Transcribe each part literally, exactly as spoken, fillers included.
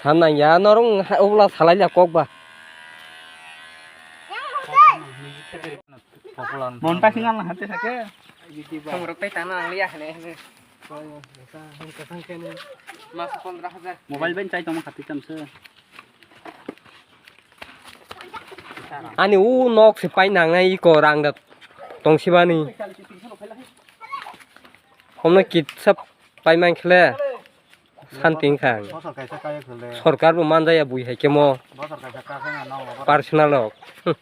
San nang ya, norong ha-, obla salai ya kok ba. Monta singal na hate sake. Tong rok tai tana ang liya hene hene. Mas pondro hajar. Mobile ben chai tong khati tam se. Ani u nok se pai nang nai iko rang da tong sibani. Homno kit sab pai man khle. Santi wngkha ang. Bosor kaisa kaya khwlwi. Sorkar bo manjaya bui hai khe mo. Bosor kaisa kaya khwlwi na nang obo. Personal rok. Hmm.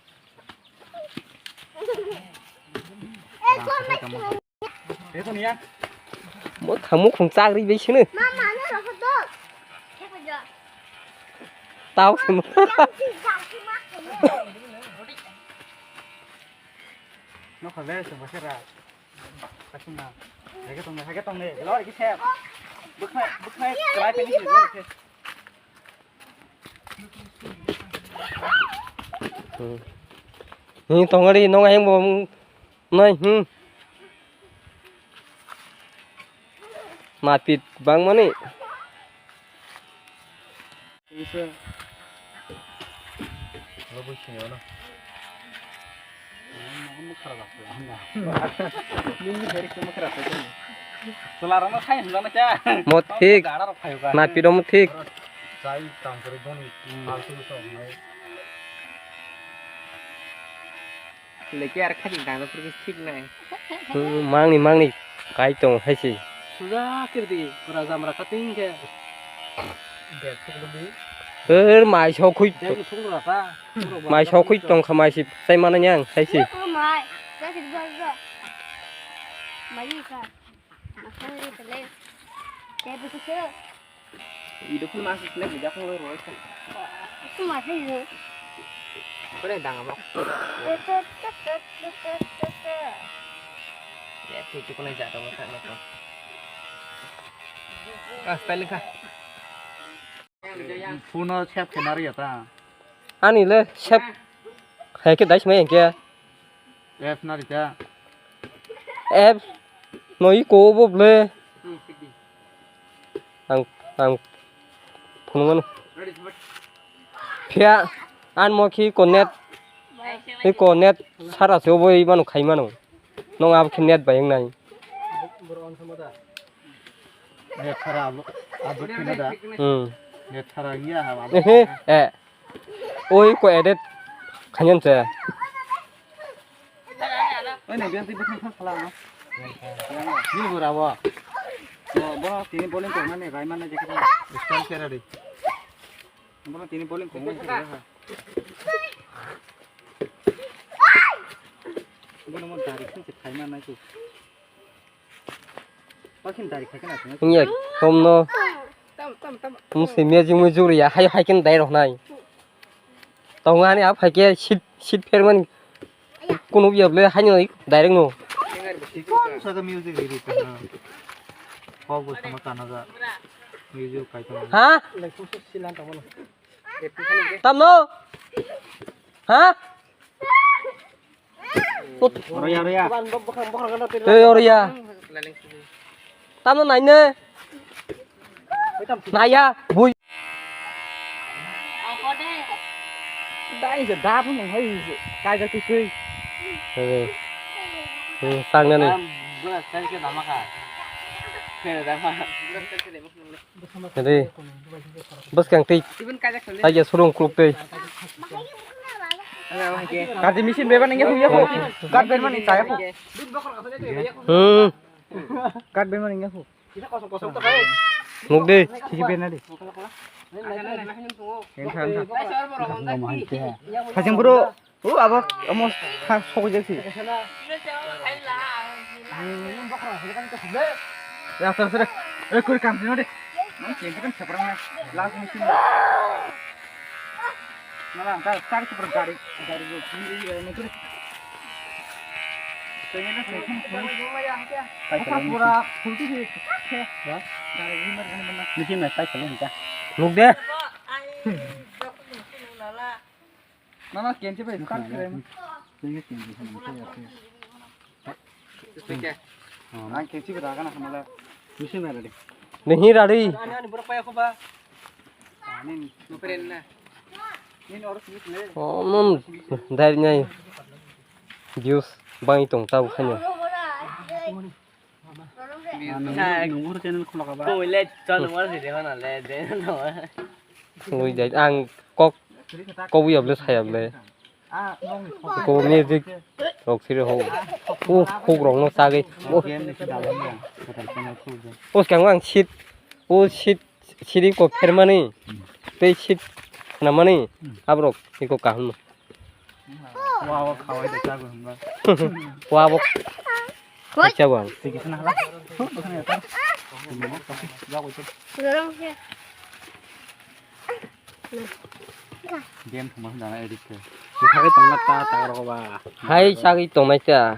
Mo thangmo khum chagri bai sini. Tao sini. Nokha le se bosera. Kasing na. Hake tong, hake tong ne. Lo iki se. Buknai, buknai kelai peni se lo iki. Hmm. Ni tongari nong ayang bo nai hmm. Mapit bang mani. Mo thik. Napi do mo thik. Leki ar khajik dana purkis thik nai. Hmm, mangni, mangni kai tong hai se. Suja kirdi, pura jamra cutting khe. Er mai sokhui. Mai sokhui tong kha mai se tai mana nyang hai se. Mai. Mai ka. Mai ka. Idu phun masuk sini bujak ngulai roi kan. Itu masih itu. Kau dah dang apa? Ya, itu kau dah jatuh masak nak. Ah, spelling kah? Phone siap kenari ya ta. Ani le siap. Hai ke dais mai ke. F na rita. F no i ko bo ble. Ang, ang phunumano. Phia an mo khi connect. I connect sara se obo i mano khai mano. Nong ab khi net bai nai. Net sara abo, abo khi na da. Hmm. Net sara iya ha abo. Ehe, eh. Oi ko edit khanyan se. Oi ne biang ti bukhan thang khala no. Ni bura bo. Bo, bo tini bowling ko mane rai mane je kata. Style sera di. Bo tini bowling ko mane ha. Bo no mo dari khin se khai mane ko. Wngya, tomno. Mung se mejung mejung riya, hai hai khe dai rok nai. Tongo ani a phai khe seat, seat phermani. Kunu ya ble hai no direct no. Saka music riri tana. Kok bo sama tana ja. Music kai tana. Ha? Tamno? Ha? Oroya, oroya. Tei oroya. Tamo naine. Naya, bui. Dai se dap nung hai se. Kaja tu tui. Eh. Hmm, tangnani. Bura sai ke nama ka. Ke dama. Jadi, bwskang twi. Taiya surung kluk twi. Kaji machine beba nangya hu ya hu. Kat ben mani chaya hu. Hmm. Kat ben mani nangya hu. Nuk de. Kiki ben na de. Entha, entha. Hajing bro. O abo amo ha sokoi jaksi. Ya sir sir. Ei kuri kam sino de. Nang chen kan separang na. Last mission. Nala ta tar super gari gari go. Ni ni ni kuri. Tanya na sini kuri. Pura pura full tu sih. Ya. Gari ini mana mana. Mission na tai kalau kita. Nuk de. Nana, kenchi bai start kare. Kenchi bai start kare. Ang kenchi bai daga na kamala. Misi mera de. Nini rari. Ani, ani borok paya ko ba. Ani, nuperen na. Nini oro sini sini. Oh, non dari nai. Views bang tong tau khanya. Nunggur channel khulaka ba. Koi le chal nunggur sini hona le de no. Ui dai ang kok kok yable sayable. Ko music rok siri ho. U khuk rok no sagwi. Game ni kidal hwnba. Kotal channel khulde. Us kang ang sit. U sit siri ko phermani. Tei sit namani. Abrok iko kahum. Wa wa khawai da chago hwnba. Wa bo. Koi. Chago ang. Tiki sana hala. Yago. Game thuma dana edit ke. Bukhari tongna ta ta rok ba. Hai sagwi tongnai ta.